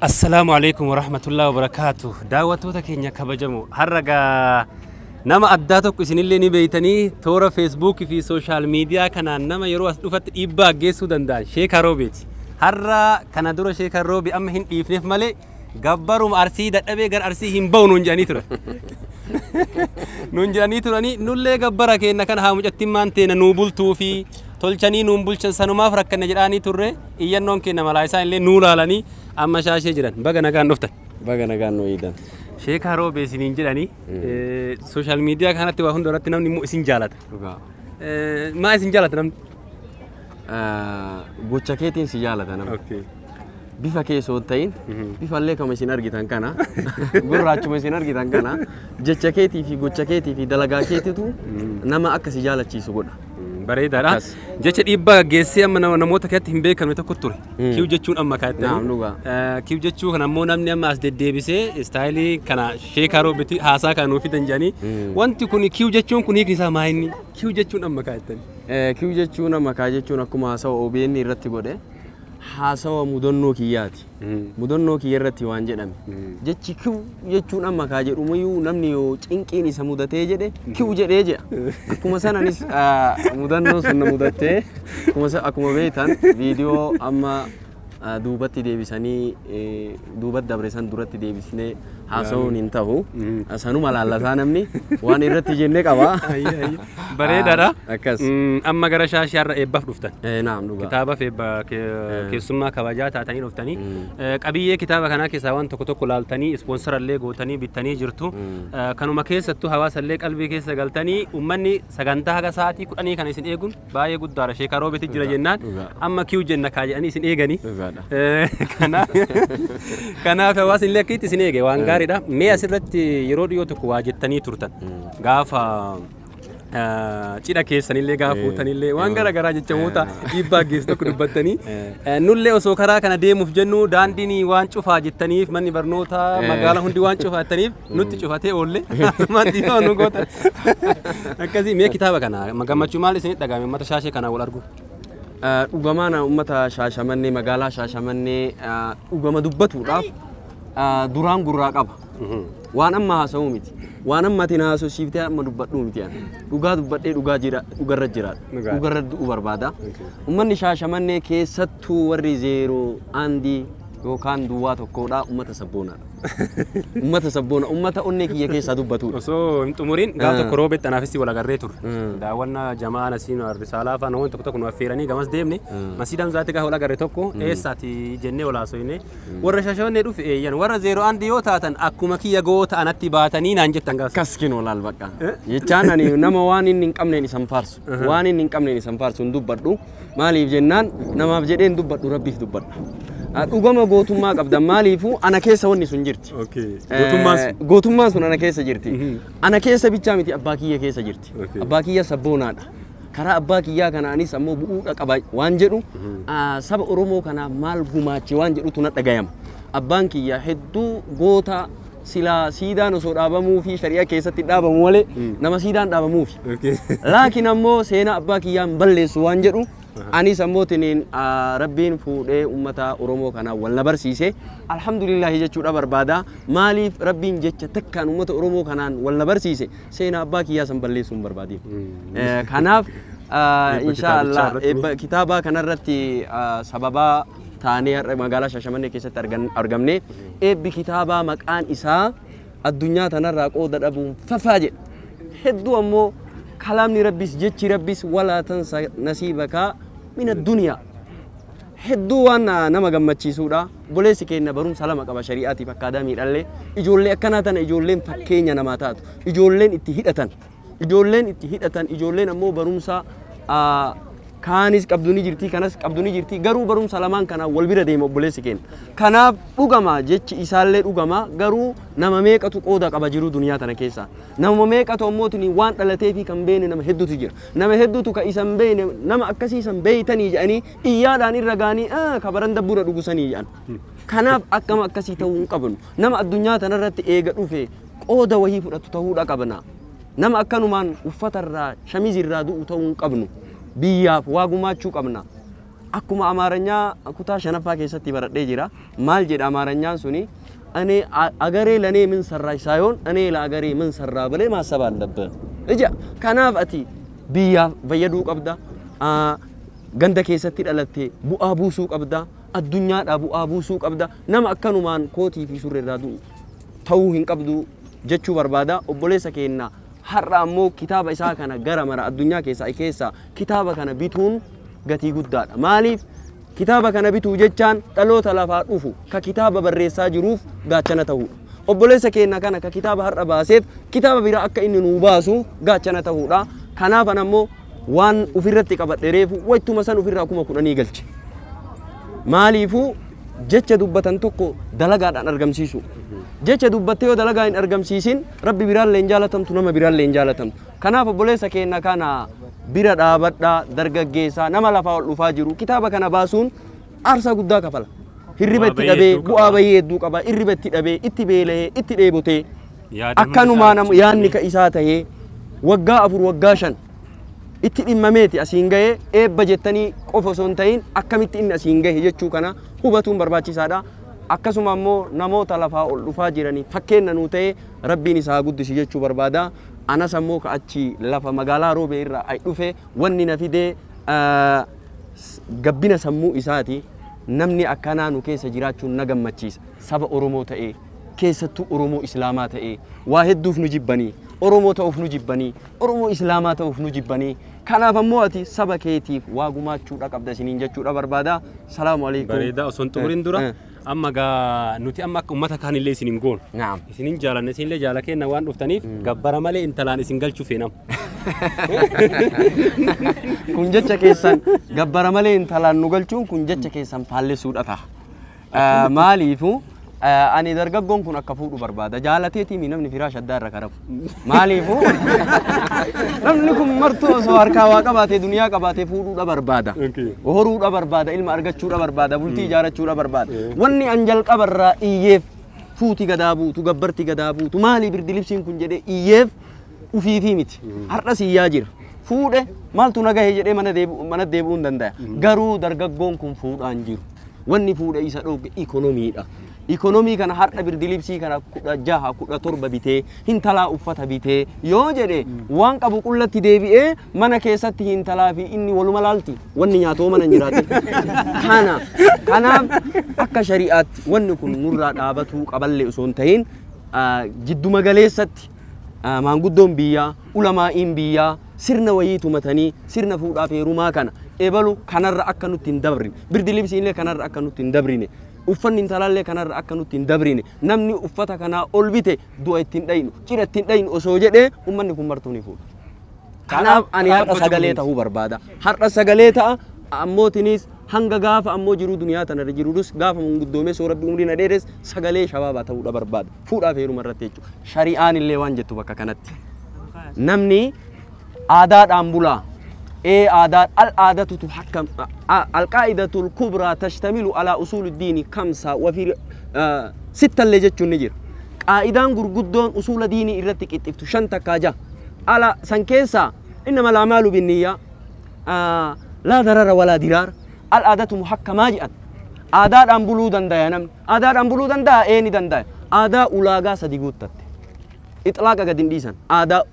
Assalaamu alaikum warahmatullahi wabarakaatu. Daawwattoota keenya kabajamoo, har'a gaa nama addaa tokko isinillee ni beeytanii, toora Feesbuukii fi social media kanaan nama yeroo as dhufatti dhiibbaa geessuu danda'an Sheeka Roobeeti. Har'a kana dura Sheeka Roobi amma hin dhiifneef malee gabbaruma Arsii dadhabee gara Arsii hin ba'u nuun jedhanii turan. Nuun jedhanii turanii, nullee gabbara keenya kana haa mucattimmaan teena nuu bultuu fi tolchanii nuun bulchan sanumaaf rakkanne jedhaanii turre. Iyyannoon keenya malaa isaan illee nuu laalanii amma Shaashee jiran. Baga nagaan dhuftan. Baga nagaan nu eedan. Sheekaa Roobee isiniin jedhanii, social media kanatti waa hunda irratti namni immoo isin jaalata. Dhugaa. Maa isin jaalata namni? Gocha keetiin si jaalata namni. Bifa kee osoo hin ta'in, bifallee kama isin argitan kana, gurraachuma isin argitan kana, jecha keetii fi gocha keetii fi dalagaa keetitu nama akka si jaalachiisu godha. Bareedaadha. Akkas. Jecha dhiibbaa geessee amma namoota keessatti hin beekamne tokko ture. Kiw jechuun amma Naam, kaattanii. Dhugaa. Kiw jechuu kana ammoo namni amma as deddeebisee style kana Sheekaa Roobetti haasaa kana nuuf fidan jedhanii. Wanti kun kiw jechuun kun hiikni isaa maa inni? Kiw jechuun amma kaattanii. Kiw jechuun amma kaa jechuun akkuma haasawa OBN irratti godhe, haasawa mudannoo kiyyaati. Mudannoo kiyya irratti waan jedhame. Jechi kiw jechuun amma kaa jedhumayyuu namni yoo cinqiin isa mudatee jedhe kiw jedhee jedha. Akkuma sananis mudannoon sun na mudattee, akkuma beektan viidiyoo amma duubatti deebisanii duubatti dabre san duratti deebisnee haasa'uun hin ta'u. Sanuma laallataa namni waan irratti jenne qaba. Bareedaadha. Akkas. Amma gara Shaashii har'a eebbaaf dhuftan. Naam, dhugaa. Kitaaba eebba keessummaa kabajaa taatanii dhuftanii, qabiyyee kitaaba kanaa keessaa waan tokko tokko laaltanii, ispoonsarallee gootanii bittanii jirtu. Kanuma keessattuu hawaasallee qalbii keessa galtanii, uummanni sagantaa haga sa'aatii 10 kana isin eeguun baay'ee guddaadha. Sheekaa Roobeeti jira jennaan amma kiw jenna kaa jedhanii isin eeganii. Dhugaadha. Kanaaf hawaasni illee akka itti isin eege waan gaariidha. Mee asirratti yeroo dhiyoo tokko waa jettanii turtan. Gaafa cidha keessanillee gaafa fuutanillee waan gara garaa jechamoota dhiibbaa geessu tokko dubbattanii, nullee osoo karaa kana deemuuf jennu daandiin waan cufaa jettaniif, manni barnootaa magaalaa hundi waan cufaa jettaniif nutti cufatee oolle maddi nu goota. Akkasii mee kitaaba kana gammachuu maal isinitti dhagahame uummata Shaashee kanaa wal argu? Dhugamaan uummata Shaashamannee, magaalaa Shaashamannee, dhugama dubbatuudhaaf duraan gurraa qaba. Waan amma haasa'uu miti. Waan amma ati haasofsiiftee amma dubbadhuu miti ani. Dhugaa dubbadhee dhugaa jira, dhugarra jiraadha. Dhugaadha. Dhugarra du'uu barbaada. Uummanni Shaashamannee, keessattuu warri zeeroo aandii yookaan duwwaa tokkodha, uummata sabboonaadha. Uummata sabboona, uummata onnee kiyya keessaa dubbatudha. Osoo hin xumuriin, gaaf tokko Roobetti anaafis wal agarree turre. Daawwannaa jamaan asii nu risaalaa fa'aa namoonni tokko tokko nu affeeranii gamas deemne. Masjiida Hamzaatti gaafa wal agarre tokko eessaati jennee wal haasofne. Warra Shaashamannee dhufe eeyyan, warra zeeroo andi yoo taatan akkuma kiyya goota anatti baatanii naan jettan gaaf. Akkas kinoo laal bakka. Jechaan ani nama waan inni hin qabneen isan faarsu. Waan inni hin qabneen isan faarsu hin dubbadhu. Maaliif jennaan, namaaf jedhee hin dubbadhu, Rabbiif dubbadha. Dhugama gootummaa qabda, maaliifuu ana keessa wanni sun jirti. Gootummaan sun. Gootummaan sun ana keessa jirti. Ana keessa bichaa miti, abbaa kiyya keessa jirti. Abbaa kiyya sabboonaadha. Karaa abbaa kiyyaa kana anis ammoo bu'uudha qaba waan jedhu, saba Oromoo kanaaf maal gumaache waan jedhutu na dhagayama. Abbaan kiyya hedduu goota, silaa siidaan osoo dhaabamuu fi shari'a keessatti dhaabamu malee nama siidaan dhaabamuufi. Laakiin ammoo seenaa abbaa kiyyaan balleessu waan jedhu, anis ammoo tiniin Rabbiin fuudhee uummata Oromoo kanaa wal na barsiise, alhamdulillahi jechuudha barbaada. Maaliif Rabbiin jecha takkaan uummata Oromoo kanaan wal na barsiise, seenaa abbaa kiyyaa san balleessuu hin barbaadin. Kanaaf insha Allah eebba kitaabaa kanarratti sababaa taanee har'a magaalaa Shaashamannee keessatti argamne. Eebbi kitaabaa maqaan isaa "Addunyaa tanarraa qooda dhabuun fafaa" jedha. Hedduu ammoo kalaamni Rabbis, jechi Rabbis "ولا تنس نصيبك من الدنيا" hedduu waan nama gammachiisuudha. Obboleessi keenya barumsa lama qaba, shari'aatiif akkaadaamiidhaallee. Ijoollee akkanaa tana, ijoolleen fakkeenya namaa taatu, ijoolleen itti hidhatan, ijoolleen itti hidhatan, ijoolleen ammoo barumsa kaanis qabdu ni jirti, kanas qabdu ni jirti, garuu barumsa lamaan kana wal bira deema obboleessi keenya. Kanaaf dhugama jechi isaallee dhugama, garuu nama meeqatu qooda qaba jiru duniyaa tana keessa. Nama meeqatu ammoo tuni waan dhalatee fi kan beene nama hedduutu jira. Nama hedduutu ka isan beene, nama akkasii san beeytanii jedhanii iyyaadhaan irra gaanii ka baran dabbura dhugusanii jedhan. Kanaaf akkama akkasii ta'uu hin qabnu. Nama addunyaa tanarratti eega dhufe qooda wahii fudhatu ta'uudha qabna. Nama akkanumaan uffatarraa shamizirraa du'u ta'uu hin qabnu. Biyyaaf waa gumaachuu qabna. Akkuma Amaaranyaa kutaa shanaffaa keessatti baradhee jira. Maal jedha Amaaranyaan suni? እኔ አገሬ ለእኔ ምን ሰራች ሳይሆን እኔ ለአገሬ ምን ሰራ ብለህ ማሰብ አለብህ። እጃ kanaaf ati biyyaaf fayyaduu qabda. Ganda keessatti dhalattee bu'aa buusuu qabda. Addunyaadhaa bu'aa buusuu qabda. Nama akkanumaan kootii fi surree irraa du'u ta'uu hin qabdu jechuu barbaada. Obboleessa keenya har'a ammoo kitaaba isaa kana gara mara addunyaa keessaa kitaaba kana bituun gatii guddaadha. Maaliif kitaaba kana bituu jechaan dhaloota lafaa dhufu ka kitaaba barreessaa jiruuf gaachana ta'uudha. Obboleessa keenya kana ka kitaaba har'a baaseef kitaaba biraa akka inni nuu baasu gaachana ta'uudha. Kanaaf an ammoo waan ofirratti qabadhe reefu waytuma san ofirraa 10,000 galche. Maaliifuu jecha dubbatan tokko dalagaadhaan argamsiisu. Jecha dubbattee yoo dalagaa hin argamsiisin Rabbi biraallee hin jaalatamtu, nama biraallee hin jaalatamtu. Kanaaf obboleessa keenya kana bira dhaabadhaa, dargaggeessaa nama lafaa ol dhufaa jiru kitaaba kana baasuun aarsaa guddaa kafala. Hirriba itti dhabee bu'aa bahii hedduu qaba. Hirriba itti dhabee itti beela'ee itti dheebotee akkanumaa nama yaadni ka isaa tahee waggaa 4 waggaa 5 itti dhimmameeti asiin gahee eebba jettanii qofa osoo hin ta'in akkamitti inni asiin gahe jechuu kana hubatuun barbaachisaadha. Akkasuma ammoo namoota lafaa ol dhufaa jiranii fakkeenya nuu ta'e Rabbiin isaa guddisu jechuu barbaada. Anas ammoo ka achi lafa magaalaa Roobee irraa ay dhufe wanni na fidee gabbina sammuu isaati. Namni akkanaa nu keessa jiraachuun na gammachiisa. Saba Oromoo ta'ee keessattuu Oromoo Islaamaa ta'ee waa hedduuf nu jibbanii, Oromoo ta'uuf nu jibbanii, Oromoo Islaamaa ta'uuf nu jibbanii. Kanaaf ammoo ati saba keetiif waa gumaachuudha qabda isiniin jechuudha barbaada. Salaamu alaikum. Bareedaa, osoo hin xumuriin dura amma gaa nuti amma akka uummata kaanillee isin hin goonu. Naam. Isinin jaalanne, isinillee jaala kenna waan dhuftaniif gabbara malee intalaan isin galchuu feenam. Kun jecha keessan gabbara malee intalaan nu galchuun kun jecha keessan faallessuudha ta'a. Maaliifu ani dargaggoon kun akka fuudhu barbaada. Jaalateetii namni firaash addaa irra karafu. Maaliifu namni kun martuu osoo harkaa waa qabaatee duniyaa qabaatee fuudhuudha barbaada. Horuudha barbaada, ilma argachuudha barbaada, bultii ijaarrachuudha barbaada. Wanni an jalqabarraa iyyeef fuuti gadaa buutu, gabbarti gadaa buutu, maali birdi libsiin kun jedhee iyyeef ufiifii miti. Har'as iyyaa jira. Fuudhe maaltu na gahe jedhee mana deebi'uu hin danda'a. Garuu dargaggoon kun fuudhaan jiru. Wanni fuudhe isa dhooge ikonomiidha. Ikonomii kana har'a birdi libsii kana 16 17 bitee hintalaa uffata bitee yoo jedhe waan qabu qullatti deebi'ee mana keessatti hintalaa fi inni waluma laalti wanni nyaatoo mana hin jiraate. Kanaaf akka shari'aatti wanni kun nurraa dhaabatuu qaballee osoo hin ta'in jidduma galeessatti maanguddoon biyyaa ulamaa'iin biyyaa sirna wayii tumatanii sirna fuudhaaf heerumaa kana ebalu kanarra akka nutti hin dabrine, birdi libsiinillee kanarra akka nutti hin dabrine, uffanni intalaallee kanarra akka nutti hin dabrine, namni uffata kanaa ol bite du'a ittiin dhayinu cidha ittiin dhayinu osoo jedhee ummanni kun martuu ni fuudha. Kanaaf ani har'a sagalee ta'uu barbaada. Har'a sagalee ta'a ammootinis hanga gaafa ammoo jiruu duniyaa tanarra jirudus gaafa manguddoomee soo Rabbi umrii na dheeres sagalee shabaabaa ta'uudha barbaada. Fuudhaaf heeruma irratti jechuudha. Shari'aan illee waan jettu bakka kanatti. Namni aadaadhaan bulaa. Ee aadaa al aadatu tuhakkam alqaa'idatul kubraa tashtamilu alaa usuuli diini kamsa wa fi sittallee jechuun ni jira. Qaa'idaan gurguddoon usuula diinii irratti qixxiftu 5 takkaa 6. Ala san keessaa innama laamaalu binniyyaa laa darara walaa diraara al aadatu muhakkamaa jedhan. Aadaadhaan buluu danda'a namni. Aadaadhaan buluu danda'a ee ni danda'a. Aadaa ulaagaa 3 guuttatte. Itlaaqa gad hin dhiisan. Aadaa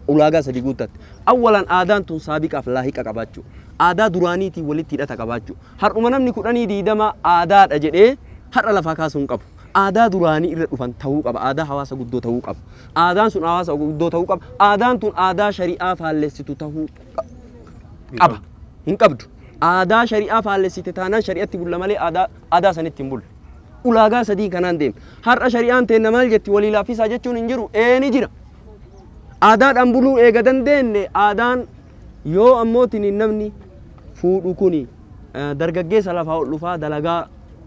ulaagaa 3 guuttatte. Awwalan aadaan tun saabiqaaf laahiqa qabaachuu. Aadaa duraaniitiin walitti hidhata qabaachuu. Har'uma namni 10 20 aadaadha jedhee har'a lafaa kaasuu hin qabu. Aadaa duraanii irra dhufan ta'uu qaba. Aadaa hawaasa guddoo ta'uu qaba. Aadaan sun hawaasa guddoo ta'uu qaba. Aadaan tun aadaa shari'aa faallessitu ta'uu qaba. Hin qabdu. Aadaa shari'aa faallessite taanaan shari'atti bulla malee aadaa sanitti hin bullu. Ulaagaa 3 kanaan deema. Har'a shari'aan teenna maal jetti walii laaffisaa jechuun hin jiru. Ee ni jira. Aadaadhaan buluu eega dandeenye aadaan yoo ammootiin namni fuudhu kuni dargaggeessa lafaa ol dhufaa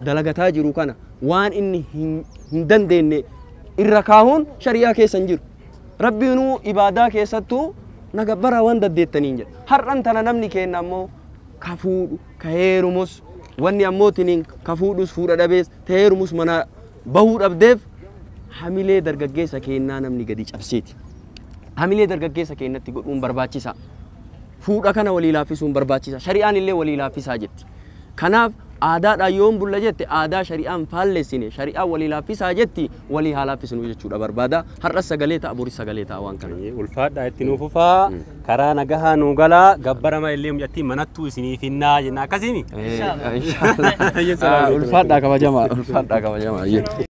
dalagataa jiru kana waan inni hin dandeenye irra kaahuun shari'aa keessa hin jiru. Rabbiinuu ibaadaa keessattuu na gabbaraa waan dandeettaniin jedha. Har'an tana namni kenna ammoo ka fuudhu ka heerumus wanni ammootiin ka fuudhus fuudha dhabees ta heerumus mana bahuu dhabdeef hamilee dargaggeessa kennaa namni gadi cabseeti. Hamilee dargaggeessa kennatti godhuun barbaachisa. Fuudha kana walii laaffisuun barbaachisa. Shari'aan illee walii laaffisaa jetti. Kanaaf aadaadhaan yoon bulla jette, aadaa shari'aan faallessine, shari'aan walii laaffisaa jetti, walii haa laaffisnu jechuudha barbaada. Har'as sagalee ta'a, boris sagalee ta'a waan kana. Ulfaadhaa, itti nuuf fufaa, karaa nagahaa nuu galaa, gabbarama illee mucattii manattuu isiniif hinnaa jenna, akkasiimi. Ulfaadhaa kabajamaa, ulfaadhaa kabajamaa.